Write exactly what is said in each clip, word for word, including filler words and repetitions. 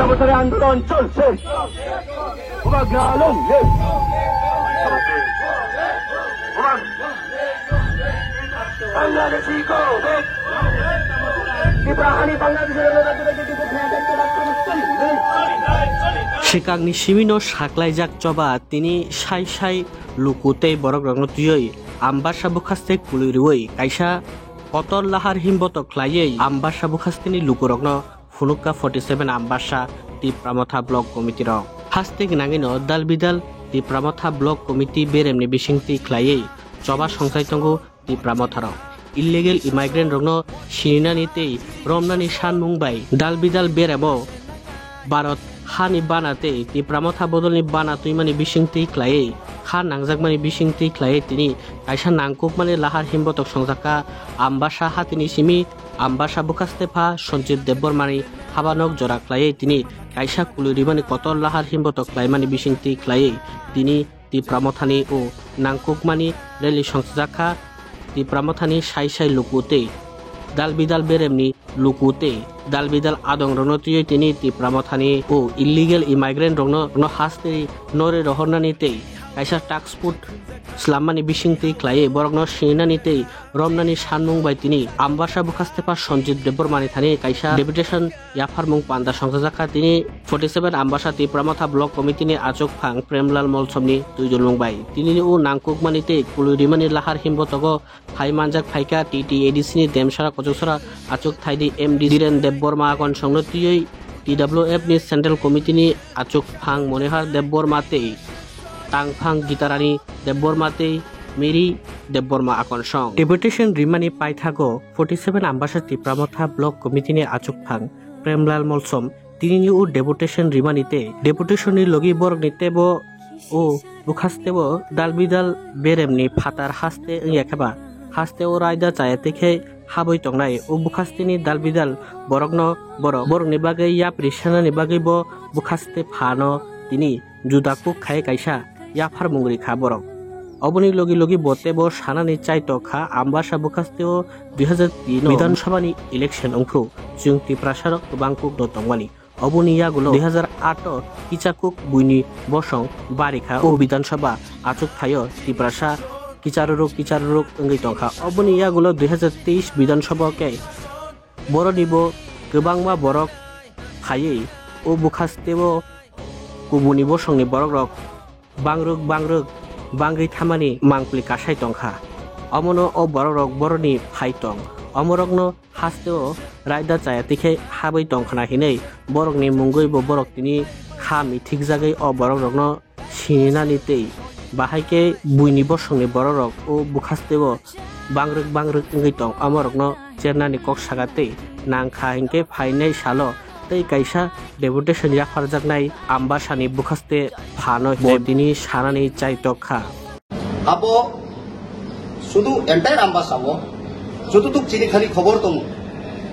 বছরে আন্দোলন চলছে। বাংলাদেশি কো বেক। ত্রিপুরা হানি বাংলাদেশের রাজ্য থেকে কিন্তু ফ্ল্যাগ দেখতে পাচ্ছেন। Swkangni simino saklaijak choba tini sai sai luku tei borokrokno twiwi Ambasa bwkhaste kwlwi rwui kaisa kotor lahar himbotok khlaiwi Ambasa bwkhasteni lukurokno phunukha forty seven Ambasa Tipra Motha Block Committee rok. Haste gwnangwino dal bidal Tipra Motha Block Committee beremni bisingtwi khlaiwi choba songchai tongo Tipra Motha rok. Illegal immigrant rokno sininani tei romnani sanmung bai dal bidal beremo Bharat hani bana tei Tipra Motha bodolni bana twimani bisingtwi khlaiwi kha nangjakmani bisingtwi khlaiwi tini kaisa nangkukmani lahar himbotok songjakha Ambasa hatini simi Ambasa bwkhaste pha Sanjit Debbarmani habanok jora khlaiwi tini kaisa kwlwi rimani kotor lahar himbotok khlaimani bisingtwi khlaiwi tini Tipra Mothani o nangkukmani rally songchajak kha. Tipra Mothani sai sai luku tei dal bidal beremni luku tei dal bidal adongrokno twiwi tini Tipra Mothani o illegal immigrant rokno, rokno haste nori rohornani tei kaisa task force swlammani bisingtwi khlaiwi borokno sinani tei romnani sanmung bai tini Ambasa bwkhaste pha Sanjit Debbarmani thani kaisa deputation yapharmung panda songchajak kha. Tini forty seven Ambasa Tipra Motha Block Committee ni achuk phang Premlal Molsomni twijlung bai tini o nangkukmani tei kwlwi rimani lahar himbotogo phai manjak phaikha T T A D C ni Demsara Kochuksara achuk thaidi M D Dhiren Debbarma akonsongno twiwi T W F ni Central Committee ni achuk phang Monihar Debbarma tei tangphang Gitarani Debbarma tei Miri Debbarma akonsong. Deputation rimani paithago forty seven Ambasa Tipra Motha Block Committee ni achuk phang Premlal Molsom tinini o deputation rimani tei deputation ni logi borokni tebo o bwkhaste bo dal bidal beremni phatar haste wngya khe ba haste o raida chaya tei khe habwi tongnai. O bwkhasteni dal bidal borokno borok borokni bagwi yapri sanani bagwi bo bwkhaste phano tini juda kuk khai kaisa yapharmung rikha borok. Oboni logi logi bo tebo sanani chaitok kha, Ambasa bwkhaste o dui hazar tin o Bidhan Sabha ni election wngphru chwng Tiprasa rok kwbang kuk no tongmani. Oboni yagulo dui hazar aat o kisa kuk buini bosong barikha o Bidhan Sabha achuk thaio Tiprasa kicharuruk kicharuruk wngwi tongkha. Oboni yagulo dui hazar teis Bidhan Sabha o khe boroni bo kwbangma borok phaiwi o bwkhaste o kubuni bosongni borok rok bangrwk bangrwk bangwi thamani mangpli kasai tongkha. Omono o borok rok boroni phai tong. Omorokno haste o raida chaya tikhe habwi tongkhna hinwi borokni mungwi bo borok tini kha mithikjagwi o borok rokno sininani tei bahai khe buini bosongni borok rok o bwkhaste o bangrwk bangrwk wngwi tong omorokno chernani kok saka tei nangkha hinkhe phainai salo tei kaisa deputation yapharjaknai Ambasani bwkhaste phano bo tini sanani chaitok kha. Abo sudu entire Ambasa o jototuk chini khali khobor tongo.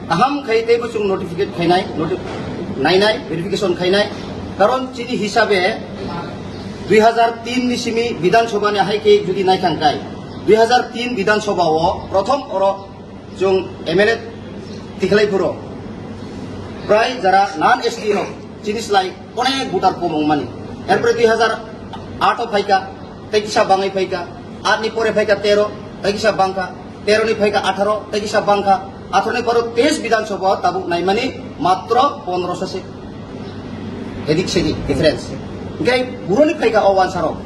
Kaham khai teibo chwng notificate khainai, noti-, nainai, verification khainai. Karon chini hisabe dui hazar tin ni simi Bidhan Sabha ni hai khe jodi naithang khai, dui hazar tin Bidhan Sabha o prothom oro chwng M L A tikhlai phuru prai jara non S T rok chini slai onek voter kom wngmani. Erpore dui hazar aat o phaikha, tei kisa bangwi phaikha, aat ni pore phaikha tero, tei kisa bangkha, tero ni phaikha atharo, tei kisa bangkha, atharo ni pore teis Bidhan Sabha tabuk naimani matro pondro sase. Edik sedik difference. Hinkhe buroni phaikha o wansarok.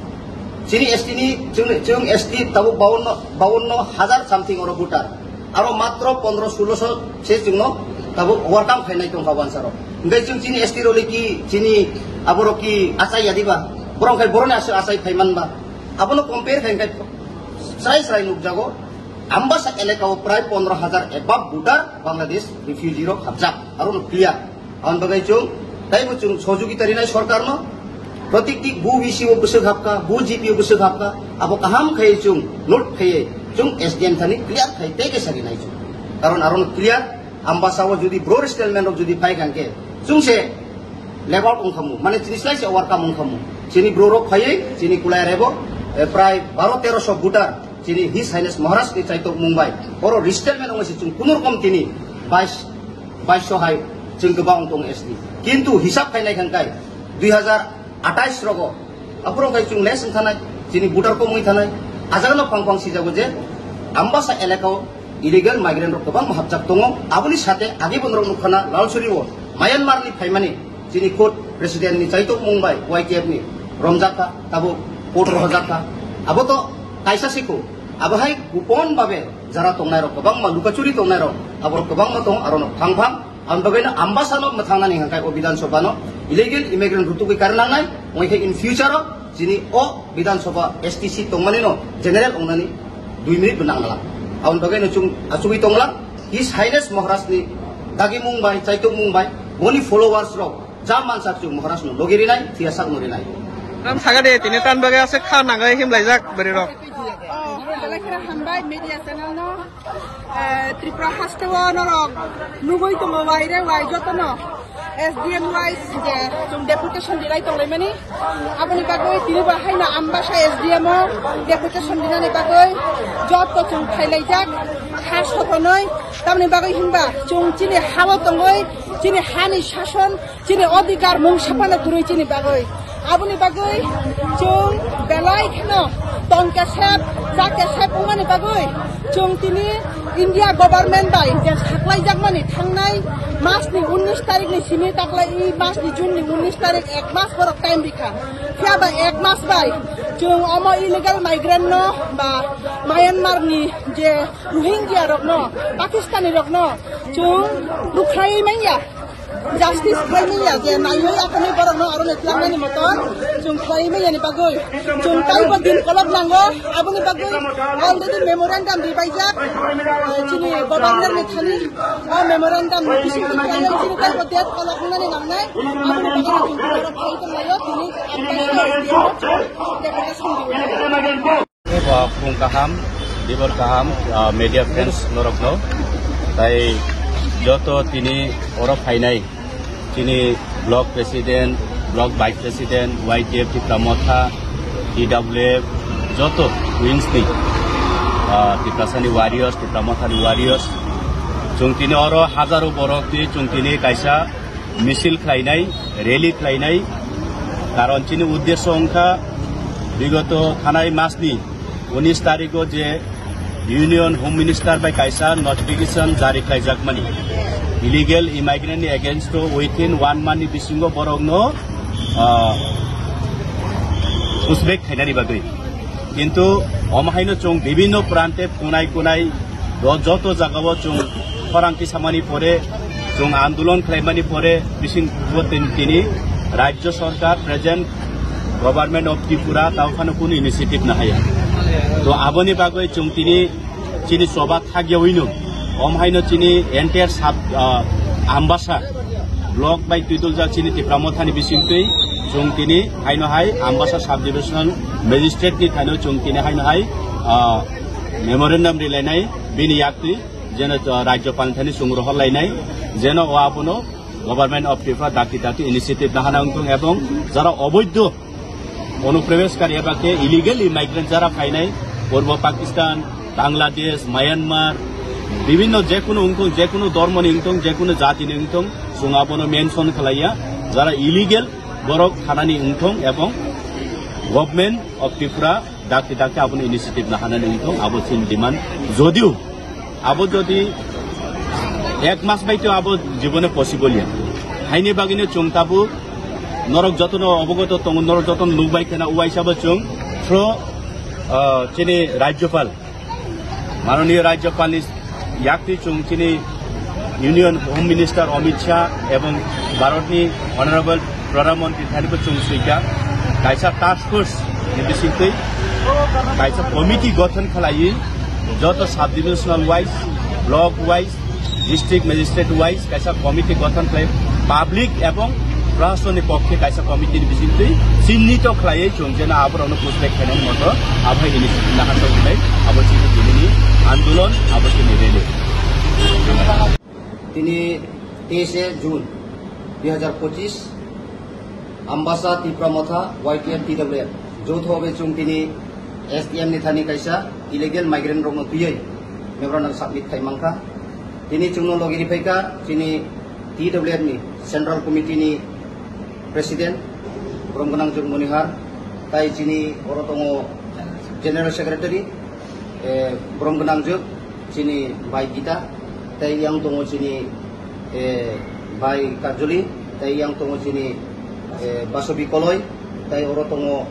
Chini S T ni, chwng, chwng S T tabuk bawanno, bawanno hajar something oro voter. Aro matro pondro solo so se chwngno tabuk welcome khainai tongkha wansarok. Hinkhe chwng chini S T roli ki, chini aborok ki achai ya diba? Borok khai boroni aswk achai phaiman ba? Abono compare khai khai srai srai nukjago. Ambasa elaka o prai pondro hajar above voter Bangladesh refugee rok hapjak. Arono clear. Aboni bagwi chwng taibo chwng sohojogita rinai sorkarno. Protikti bu V C o bwswk hapkha, bu G P o bwswk hapkha, abo kaham khaiwi chwng note khaiwi chwng S D M thani clear khai tei khe sarinai chwng. Karon arono clear, Ambasa o jodi bro resettlement rok jodi phai kha hwnkhe chwng se level wngkhamu, mane chini slai se overcome wngkhamu. Chini bro rok phaiwi chini kulai rebo, eh, prai baro tero so voter chini His Highness Maharaj ni chaitok mung bai oro resettlement wngwi se chwng kunu rokom tini bais baiso hai Chwng kwbang tong S T. Kintu hisab khainai khan kai dui hazar atais rogo. Aphuru kai chwng less wng thanai, chini voter kom wng thanai. Ajagno phang phang sijago je Ambasa elakao illegal migrant rok kwbangma hapjak tongo. Aboni sate agi bonorok nukha na Lalsuri o Myanmar ni phaimani chini court president ni chaitok mung bai Y T F ni romjak kha, tabuk court rohorjak kha. Abo to kaisa sikho. Abo hai gupon babe jara tongnai rok kwbangma lukachuri tongnai rok, abo rok kwbangma tong, aro no phang phang. Aboni bagwi no Ambasa no mwthangnani hwnkhai o Bidhan Sabha no illegal immigrant rutugwi karwi nangnai, wngkhe in future o chini o Bidhan Sabha S T C tongmani no general wngnani dui minute bo nangla. Aboni bagwi no chwng achugwi tongla, His Highness Maharaj ni dagimung bai, chaitomung bai, boni followers rok ja mansak chwng Maharaj no logi rinai, phiya sak no rinai. Ram saga de tini tan bagwi aswk kha nangwi himlaijak bwrwi rok. Oh, belai kheno hambai media channel no. Eh, Tripura haste o norok nugui tongo waire wai jotono S D M wai je chwng deputation dinai tonglaimani. Aboni bagwi tini bo haino Ambasa S D M o deputation dinani bagwi joto chwng phailaijak ha sotonoi. Tamoni bagwi hinba chwng chini ha-o tongoi chini hani sason chini odhikar mung saphano kwrwi chini bagwi. Aboni bagwi chwng belai kheno tongkesep, chakesep wngmani bagwi chwng tini India government bai je saklaijakmani thangnai masni unnish tarikni simi taklai i masni June ni unnish tarik ek mas borok time rikha. Phiya ba ek mas bai chwng omo illegal migrant no ba Myanmar ni je Rohingya rokno, Pakistani rokno chwng rukhlaiwi manya. Justice khlai manya je naiwi akhani borokno aro ni tlangnani moton chwng khlai manya ni bagwi chwng taibo din kolok nango. Aboni bagwi already memorandum ribaijak, eh, chini governor ni thani. O memorandum ni bising twi khlaiwi chini taibo date kolok wngnani nangnai. Aboni bagwi chwng tini oro phai tonglaio, tini deputation riwi. Bo phung kaham, dibor kaham, ah, media friends norokno. Tai joto tini oro phainai, chini block president, block vice president, Y T F Tipra Motha, T W F, joto wings ni, ah, Tiprasani warriors, Tipra Mothani warriors. Chwng tini oro hajaro borok twi chwng tini kaisa misil khlainai, rally khlainai, karon chini uddesho wngkha bigoto thanai masni unis tarikho je Union Home Minister bai kaisa notification jari khlaijakmani, illegal immigrant ni against o within one month ni bisingo borokno, ah, pushback khainani bagwi. Kintu omo haino chwng bibinno prante kunai kunai do joto jagao chwng khorang kisamani pore, chwng andolon khlaimani pore, bising bo tin-, tini Rajya Sarkar, present Government of Tripura, tao phano kunu initiative nahaya. To aboni bagwi chwng tini chini choba thagyawi no, om haino chini entire sub, ah, Ambasa block bai twidulja chini Tipra Mothani bisingtwi chwng tini haino hai Ambasa sub divisional magistrate ni thani chwng tini haino hai, ah, memorandum rilainai bini yaktwi jeno, ah, Rajyapal ni thani chwng rohor lainai jeno o abono Government of Tripura dakti dakti initiative nahana wngthung ebong jara oboidho onuprobeshkari eba khe illegal immigrant jara phainai Purbo Pakistan, Bangladesh, Myanmar, bibinno jekunu wngthung, jekunu dhormoni wngthung, jekunu jatini wngthung, chwng abono mention khlaiya, jara illegal borok thanani wngthung ebong Government of Tripura dakti dakti abono initiative nahanani wngthung, abo chini demand. Jodio abo jodi ek mas bai to abo jibone possible ya. Haini bagwino chwng tabuk norok jotono obogoto tongo, norok jotono nukbai khena uaisa bo chwng through, ah, chini Rajyapal, Mananiya Rajyapal ni yaktwi chwng chini Union Home Minister Amit Shah ebong Bharat ni Honorable Pradhan Mantri thani bo chwng swika kaisa task force ni bisingtwi kaisa committee gothon khlaiwi joto sub divisional wise, block wise, district magistrate wise kaisa committee gothon khlai public ebong prasasoni pokhe kaisa committee ni bisingtwi chinnito khlaiwi chwng jeno aborokno pushback khainani moto abo hai initiative nahasok khlai abo chini dinini andolon abo chini rally. Tini teis June dui hazar pochis, Ambasa, Tipra Motha, Y T F, T W F, joutho bai chwng tini S D M ni thani kaisa illegal migrant rokno twiwi memorandum submit khai mankha. Tini chwngno logi riphaikha chini T W F ni Central Committee ni President, borom gwnang jwk Monihar, tai chini oro tongo General Secretary, eh, borom gwnang jwk chini bai Gita, tai yang tongo chini, eh, bai Kajoli, tai yang tongo chini, eh, Basobi Koloi, tai oro tongo,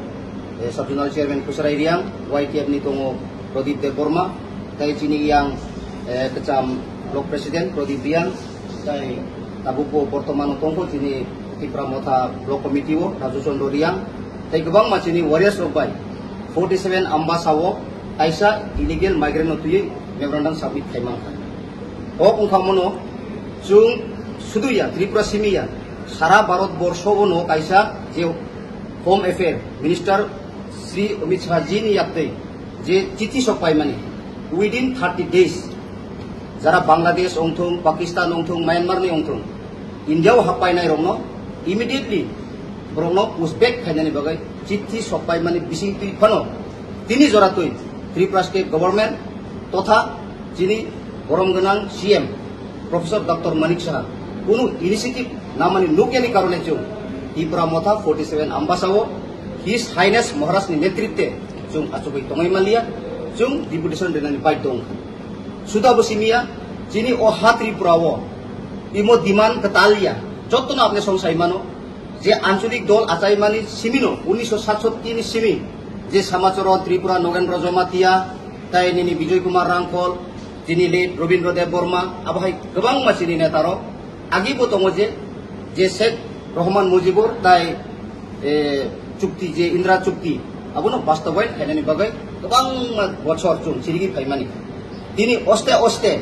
eh, Sub Zonal Chairman Kusarai Riang, Y T F ni tongo Pradip Debbarma, tai chini yang, eh, kwcham Block President Pradip Riang, tai tabukbo bortomano tongkho chini Tipra Motha Block Committee o Raju Chandra Riang, tai kwbangma chini warriors rok bai forty seven Ambasa o kaisa illegal migrant no twiwi memorandum submit khaimang kha. Kok wngkha mono chwng sudu ya, Tripura simi ya, sara Bharat borsho o no kaisa je Home Affair Minister Shri Amit Shah ji ni yaktwi je chithi sok paimani within thirty days, jara Bangladesh ongthung, Pakistan ongthung, Myanmar ni ongthung, India o happainai rokno immediately borokno push back khainani bagwi chithi sok paimani bising twi phano tini jora twi Tripura State Government totha chini borom gwnang C M Professor Doctor Manik Saha kunu initiative namani nukyani karone chwng Tipra Motha forty seven Ambasa o His Highness Maharaj ni netritwe chwng achugwi tongwi manliya, chwng deputation rinani baidhyo wngkha. Suda bo simiya, chini o ha Tripura o imo demand kwtal ya, jottono apni song sai mano, je ancholik dol achaimani simino, unnisho satsotti ni simi, je Samacharan Tripura, Nogendra Jamatia, tai nini Bijoy Kumar Rangkhol, chini late Robindra Deb Borma, abo hai kwbangma chini neta rok, agi bo tongo je, je Sheikh Rahman Mujibur tai, eh, chukti je Indra chukti, abono bastobayan khainani bagwi kwbangma bochor chwng chirigwi phaimani. Tini oste oste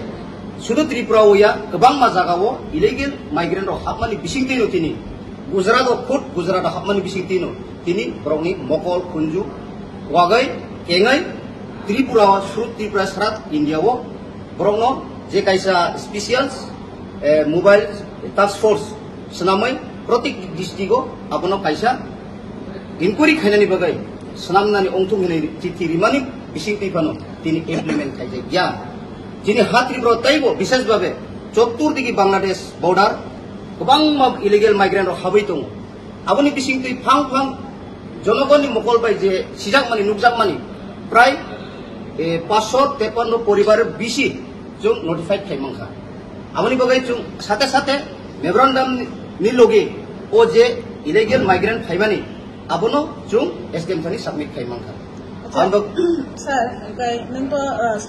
sudu Tripura o ya kwbangma jaga o illegal migrant rok hapmani bising twino tini Gujarat o khud Gujarat o hapmani bising twino tini borokni mokol khunju wagwi kengwi Tripura o sudu Tripura sara India o borokno je kaisa special, eh, mobile task force swnamwi protik district o abono kaisa inquiry khainani bagwi swnamnani ongthung hinwi chithi rimani bising twi phano tini implement khaijak ya. Chini ha Tripura taibo bishesh babe chottur digi Bangladesh border kwbangma illegal migrant rok habwi tongo. Aboni bising twi phang phang jonogonni mokol bai je sijakmani nukjakmani prai, eh, paanch sho tepanno poribar bisi chwng notified khai mankha. Aboni bagwi chwng sate sate memorandum ni loge o je illegal migrant phaimani abono chwng S D M thani submit khai mankha. Acha, ang bo sir, oke, nang to, uh,